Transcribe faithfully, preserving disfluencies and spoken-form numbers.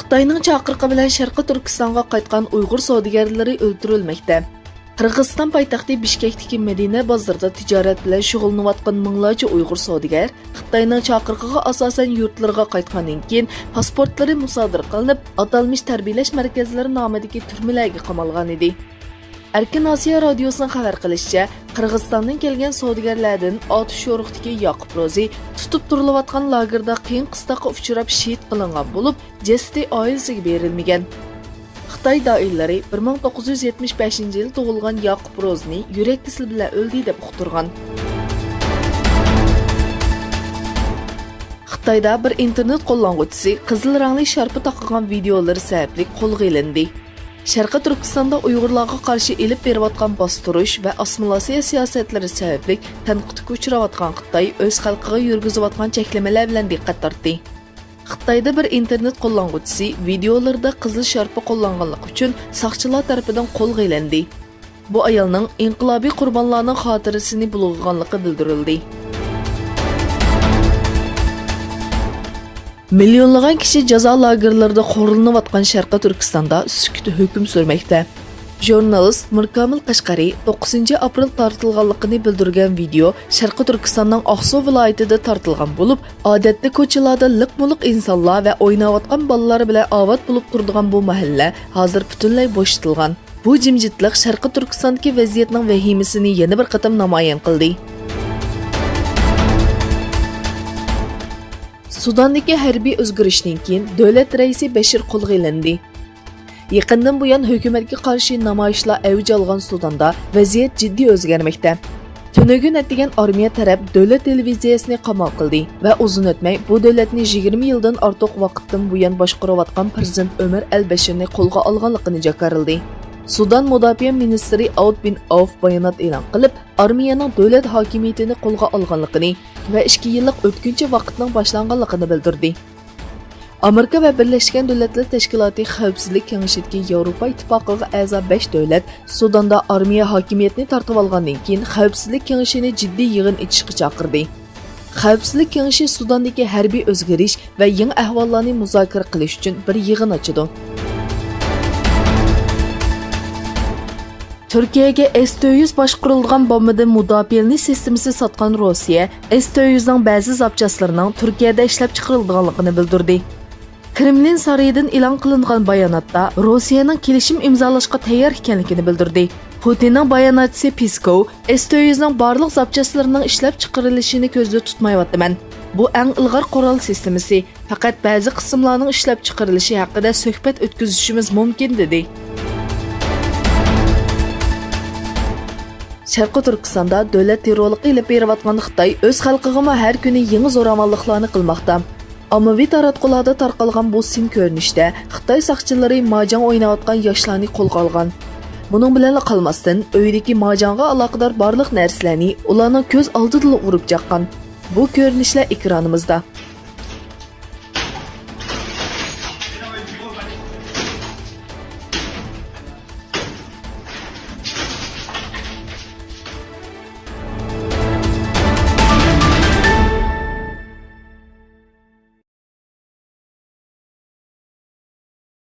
خىتاينىڭ چاقىرىقى بىلەن شەرقىي تۈركىستانغا قايتقان ئۇيغۇر سودىگەرلىرى ئۆلتۈرۈلمەكتە. قىرغىزىستان پايتەختى بىشكەكتىكى مەدىنە بازىرىدا تىجارەت بىلەن شۇغۇللىنىۋاتقان مىڭلارچە ئۇيغۇر سودىگەر خىتاينىڭ چاقىرىقىغا ئاساسەن يۇرتلىرىغا قايتقاندىن كېيىن، پاسپورتلىرى مۇسادىرە قىلىنىپ، ئاتالمىش تەربىيەلەش مەركەزلىرى نامىدىكى تۈرمىلەرگە قامالغان ئىدى. ئەركىن ئاسىيا رادىيوسىنىڭ خەۋەر قىلىشىچە، قىرغىزىستاندىن كەلگەن سودىگەرلەردىن ئاتۇش يورۇقتىكى ياقۇپ روزى تۇتۇپ تۇرۇلۇۋاتقان لاگېردا قىيىن قىستاققا ئۇچراپ شېھىت قىلىنغان بولۇپ، جەسىتى ئائىلىسىگە بېرىلمىگەن. خىتاي دائىرىلىرى بىر مىڭ توققۇز يۈز يەتمىش بەشىنچى يىلى تۇغۇلغان ياقۇپ روزىنى يۈرەك كېسىلى بىلەن ئۆلدى دەپ ئۇقتۇرغان. خىتايدا بىر ئىنتېرنېت قوللانغۇچىسى قىزىل رەڭلىك شارپا تاقىغان ۋىدىيولىرى سەۋەبلىك قولغا ئېلىندى. شەرقىي تۈركىستاندا ئۇيغۇرلارغا قارشى ئېلىپ بېرىۋاتقان باستۇرۇش ۋە ئاسسىمىلياتسىيە سىياسەتلىرى سەۋەبلىك تەنقىدكە ئۇچراۋاتقان خىتاي ئۆز خەلقىگە يۈرگۈزۈۋاتقان چەكلىمىلەر بىلەن دىققەت تارتتى. خىتايدا بىر ئىنتېرنېت قوللانغۇچىسى ۋىدىيولىرىدا قىزىل شارپا قوللانغانلىقى ئۈچۈن ساقچىلار تەرىپىدىن قولغا ئېلىندى. بۇ ئايالنىڭ ئىنقىلابىي قۇربانلارنىڭ خاتىرىسىنى بۇلغىغانلىقى بىلدۈرۈلدى. مىليونلىغان كىشى جازا لاگېرلىرىدا خورلىنىۋاتقان شەرقىي تۈركىستاندا سۈكۈت ھۆكۈم سۈرمەكتە. ژۇرنالىست مىركامىل قەشقەرى توققۇزىنچى ئاپرېل تارتىلغانلىقىنى بىلدۈرگەن ۋىدېئو شەرقىي تۈركىستاننىڭ ئاقسۇ ۋىلايىتىدە تارتىلغان بولۇپ، ئادەتتە كوچىلاردا لىق-مۇلۇق ئىنسانلار ۋە ئويناۋاتقان بالىلار بىلەن ئاۋات بولۇپ تۇرىدىغان بۇ مەھەللە ھازىر پۈتۈنلەي بوشىتىلغان. بۇ جىمجىتلىق شەرقىي تۈركىستاندىكى ۋەزىيەتنىڭ ۋەھىمىسىنى يەنە بىر قېتىم نامايان قىلدى. سۇداندىكى ھەربىي ئۆزگىرىشتىن كېيىن دۆلەت رەئىسى بەشىر قولغا ئېلىندى. يېقىندىن بۇيان ھۆكۈمەتكە قارشى نامايىشلار ئەۋج ئالغان سۇداندا ۋەزىيەت جىددىي ئۆزگەرمەكتە. تۈنۈگۈن ئەتىگەن ئارمىيە تەرەپ دۆلەت تېلېۋىزىيەسىنى قامال قىلدى ۋە ئۇزۇن ئۆتمەي بۇ دۆلەتنى يىگىرمە يىلدىن ئارتۇق ۋاقىتتىن بۇيان باشقۇرۇۋاتقان پىرېزىدېنت ئۆمەر ئەل بەشىرنى قولغا ئالغانلىقىنى جاكارلىدى. سۇدان مۇداپىئە مىنىستىرى ئاۋۇد بىن ئاۋف بايانات ئېلان قىلىپ، ئارمىيەنىڭ دۆلەت ھاكىمىيىتىنى قولغا ئالغانلىقىنى ۋە ئىككى يىللىق ئۆتكۈنچى ۋاقىتنىڭ باشلانغانلىقىنى بىلدۈردى. ئامېرىكا ۋە بىرلەشكەن دۆلەتلەر تەشكىلاتى خەۋپسىزلىك كېڭىشىدىكى ياۋروپا ئىتتىپاقىغا ئەزا بەش دۆلەت سۇداندا ئارمىيە ھاكىمىيەتنى تارتىۋالغاندىن كېيىن خەۋپسىزلىك كېڭىشىنى جىددىي يىغىن ئېچىشقا چاقىردى. خەۋپسىزلىك كېڭىشى سۇداندىكى ھەربىي ئۆزگىرىش ۋە يېڭى ئەھۋاللارنى مۇزاكىرە قىلىش ئۈچۈن بىر يىغىن ئاچىدۇ. تۈركىيەگە ئېس تۆت يۈز باشقۇرۇلىدىغان بومبىدىن مۇداپىئە ئېلىنىش سىستېمىسى ساتقان روسىيە ئېس تۆت يۈزنىڭ بەزى زاپچاسلىرىنىڭ تۈركىيەدە ئىشلەپچىقىرىلىدىغانلىقىنى بىلدۈردى. كرېملىن سارىيىدىن ئېلان قىلىنغان باياناتتا روسىيەنىڭ كېلىشىم ئىمزالاشقا تەييار ئىكەنلىكىنى بىلدۈردى. پۇتىننىڭ باياناتچىسى پېسكوۋ، ئېس تۆت يۈزنىڭ بارلىق زاپچاسلىرىنىڭ ئىشلەپچىقىرىلىشىنى كۆزدە تۇتمايۋاتىمەن. بۇ ئەڭ ئىلغار قورال سىستېمىسى. پەقەت بەزى قىسىملارنىڭ ئىشلەپچىقىرىلىشى ھەققىدە سۆھبەت ئۆتكۈزۈشىمىز مۇمكىن، دېدى. شەرقىي تۈركىستاندا دۆلەت تېررورلۇقى ئېلىپ بېرىۋاتقان خىتاي ئۆز خەلقىگىمۇ ھەر كۈنى يېڭى زوراۋانلىقلارنى قىلماقتا. ئاممىۋى تاراتقۇلاردا تارقالغان بۇ سىن كۆرۈنۈشتە خىتاي ساقچىلىرى ماجاڭ ئويناۋاتقان ياشلارنى قولغا ئالغان. بۇنىڭ بىلەنلا قالماستىن، ئۆيدىكى ماجاڭغا ئالاقىدار بارلىق نەرسىلەرنى ئۇلارنىڭ كۆز ئالدىدىلا ئۇرۇپ چاققان. بۇ كۆرۈنۈشلەر ئېكرانىمىزدا.